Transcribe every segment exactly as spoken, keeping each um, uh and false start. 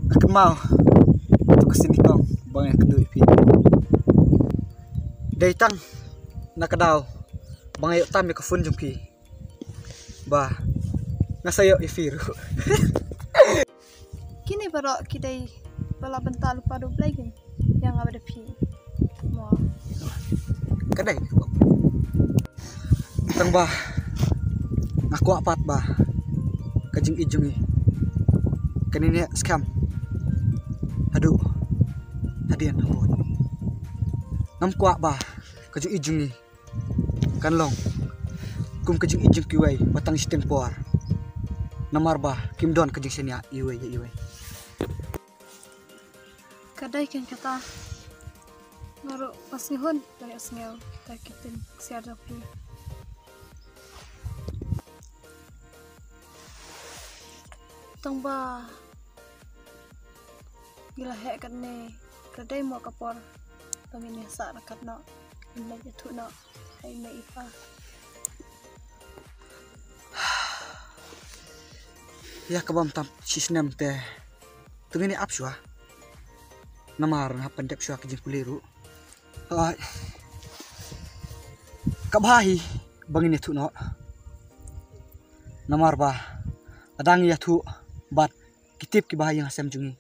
Nga kynmaw tu ka sien nyngkong ba nga ïakynduh ïa phi. Dei tang na ka daw ba nga ïoh tam ïa ka phone jong phi ba nga sa ïoh ïa phi ruh. Kine baroh ki dei ba la bynta lypa da U Blei kin ïa nga bad phi. Mo. Ka dei. Tang ba nga kwah pat ba ka jingïeit jong ngi kan ïa skhem haduh hadien habud. Ngam kwah ba ka jingïeit jong ngi kan long kum ka jingïeit jong kiwei ba tang shiteng por. Namar ba kim don ka jingshaniah iwei ïa iwei. Ka dei kein kata. Nga ruh nga sngew hun, nga sngew kita ki ktien ksiar jong phi. Tang ba ngi la heh katne, ka dei mo ka por ba ngin ïa sah ryngkat noh, ngin ïathuh noh ha i mei i pa. Ïa ka bym tam shi snem te to ngin ïa ap shuwa. Namar nga hap pyndep shuwa ka jingpule ruh. Ai. Ka bha hi ba ngin ïathuh noh. Namar ba lada ngi ïathuh bad ki tip kiba ha ïing ha sem jong ngi,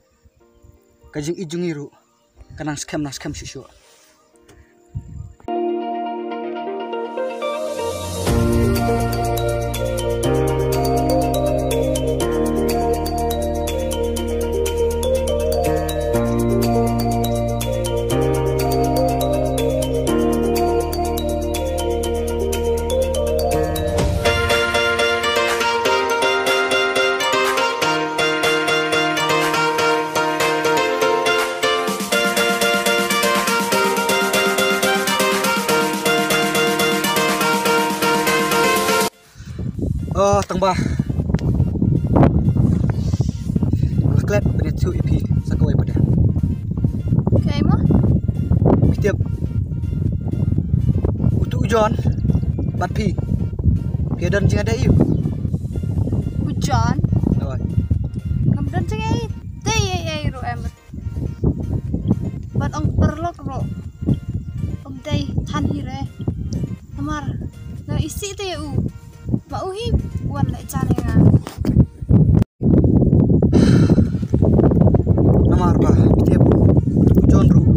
ka jingïeit jong ngi ruh ka nang skhem, nang skhem shuh shuh. Oh, tang ba. Nga klet ban ïathuh ïa phi sa kawei pat de. Kaei mo? Phi tip. Utu u John bad phi, phi don jingïadei ïa u? U John? Hooid. Ngam don jingïadei ei ei ruh em. Bad ong paralok ruh um dei than hi re. Namar nga isih te ïa u. Ba u hi u wan leh jan ïa nga. Namar ba phi tip, u John ruh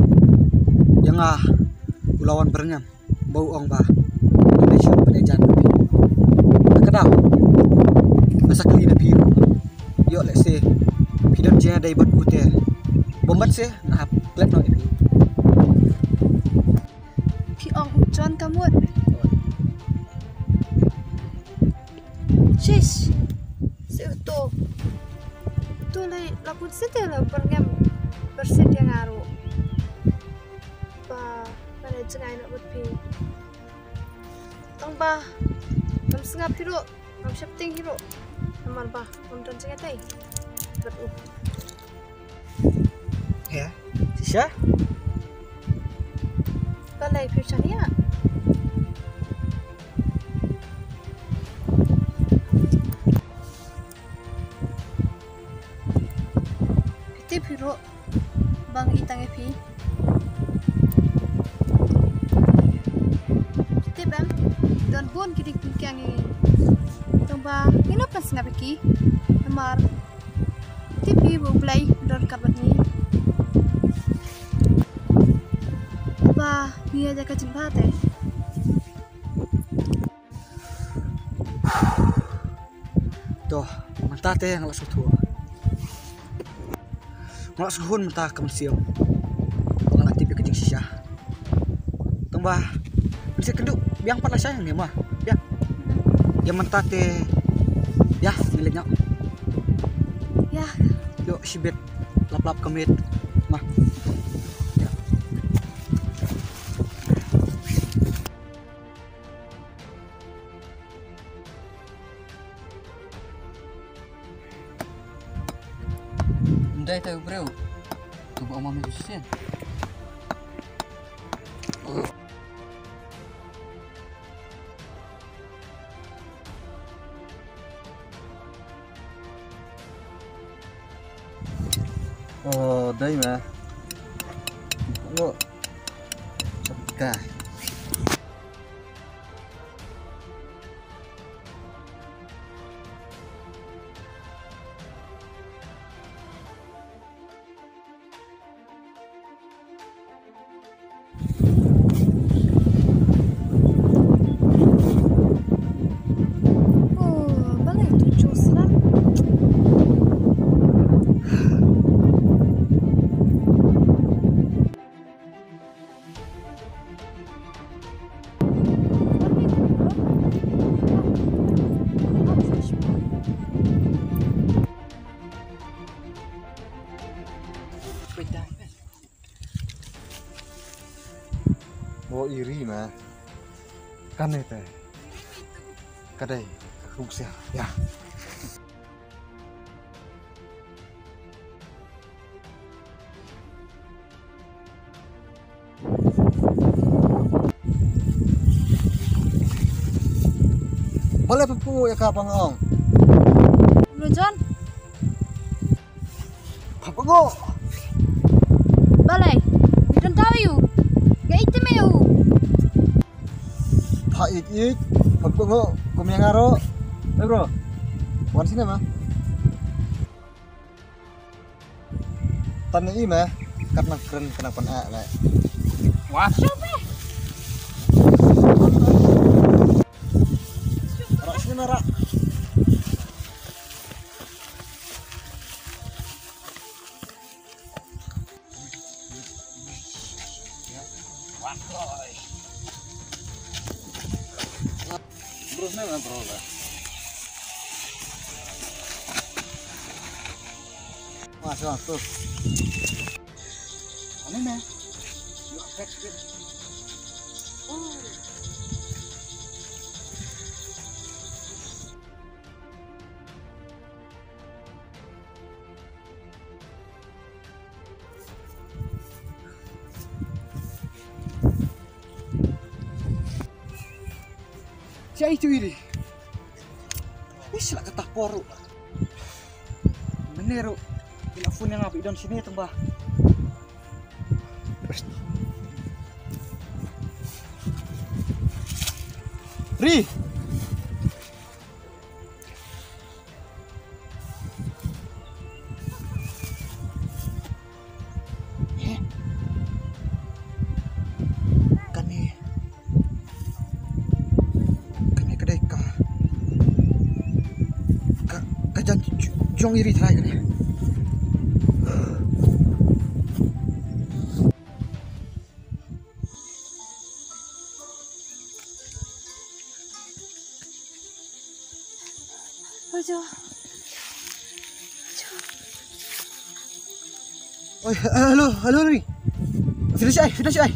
ïa nga u la wan byrngem ba u ong ba ngan leit shu pynïaid jan. Ka daw nga sa kylli na phi ruh, ïoh lehse phi don jingïadei bad u te. Bym ban se nga hap klet noh ïa phi. Phi ong u John ka mut. Shish. Se uto. Uto lei la bun siti la byrngem byrsit ïa nga ruh. Ba, ba la jngai na bad phi. Tang ba ngam sngap hi ruh, ngam sheptieng hi ruh. Namar ba ngam don jingïadei bad u. He, shisha? Balei phi shaniah? Phi tip hi ruh ba nga i tang ïa phi. Phi tip em, don bun ki dei ki kiang ïa ngi. Tang ba ngin ym pynshai ïa ki. Namar tip hi ba U Blei don ryngkat bad ngi. Ba ngi ïa ka jingbha te. To, mynta te nga la sngewthuh. Nga la sngewhun mynta ka mynsiem ba nga la tip ïa ka jingshisha. Tang ba, ngan sa kynduh biang pat lashai hangne ma. Biang. Ïa mynta te, ïa, ngi leit noh. Ïa. Ïoh shibit lap lap ka miet ma. Ïa. Ym dei te u briew uba ong ma me shisien. Oh, dei ma. Ngo. Ka. Oh, balei tu Joseph? Bo iri ma. Kane te. Ka dei ka kuk sia. Ya. Balei pynpung ïa ka ba nga ong? Lo John. Pynpung. Balei? Phi don daw ïa u. Nga ïeit te me u. Pha ïeit ïeit. Pynpung. Kum ïa nga ruh. Eh bro. Wan sini ma. Tan i me kat nang kren kena pen a le. Wah. Rak sini me rak. Terus nih, bro, lah. Mas, mas, terus. Ini nih. Yuk, angkat sikit. Oh. Siapa itu ini? Wis lah kata poru. Bener ru. Bila phone yang apa idon sini tuh bah. Ri. Eh? Kane. Kane ka dei ka. Ka, ka jan j-, jong iri trai kane. Ajo. Ajo. Oi, eh, hello, hello, Ri. Finish ai, finish ai.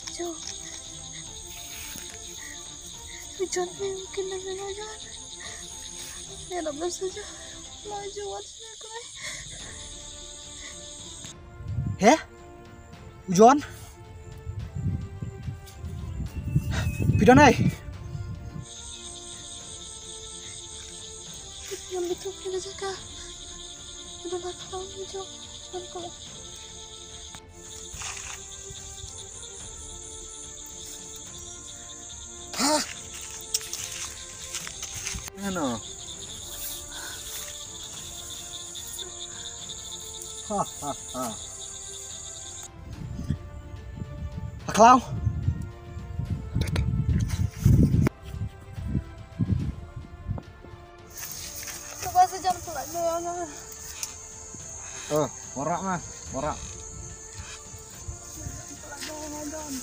Ajo. John, mungkin dah kena John. Ya, dah berasa John. Lah, John, what's your cry? Heh? U John? Phi don ai? Ngam betul phi la jaka. Udah lah kau, U John. Ngam kau. Ha? Ano? Ha, ha, ha. Aklau. Coba sejam pula doang. Oh, morak mah, morak.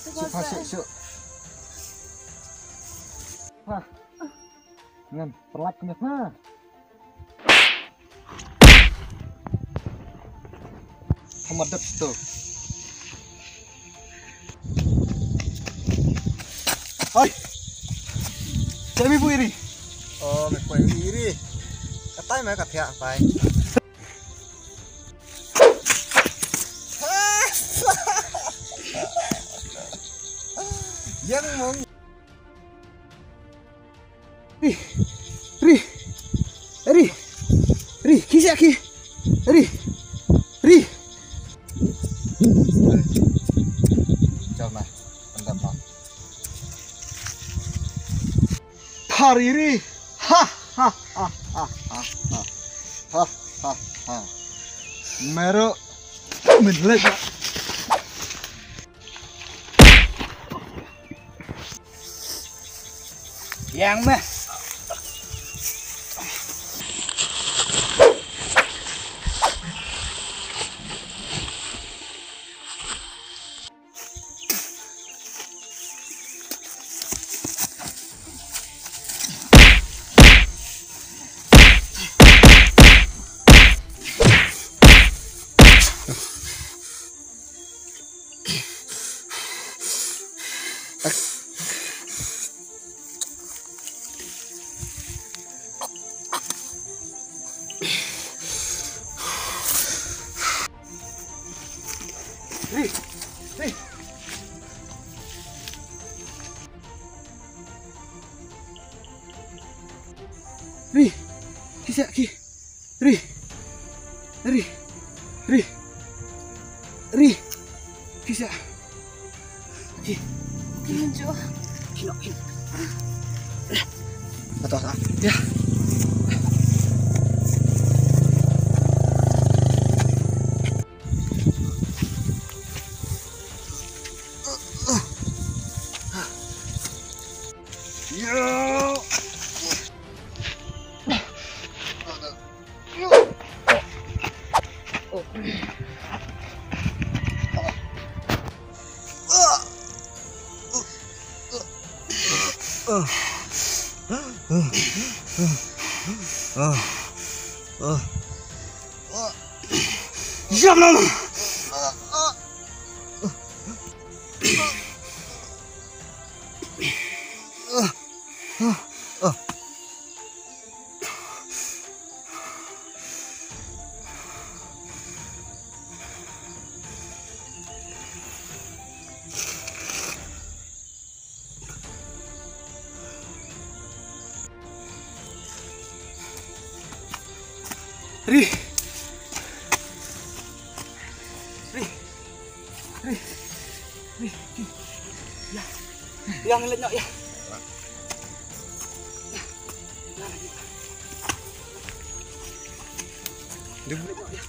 Coba sejam. Syuk, syuk. Wah. Ngan, perlat kena ha. Hamadep tu. Hai. Jami bu iri. Oh, me koi iri. Katai me kathia pai. Yang mong. Ri, ri, ri, ri, kisa Ki. Ri. Ri. Jom lah. Pendam lah. Phariri. Ha ha ha ha ha. Ha ha ha. Mero. Min lek. Yang meh. Ri, ri. Ri, ki sa ki. Ri. Ri. Ri. Ri. Ki sa. Ki. Ki. Ki no, ki. Atas, ah. Ya. Ri. Ri. Ri. Ri. Ri. Ya. Ya, ngelet nyok, ya. Ya. Ya, ngelet nyok, ya.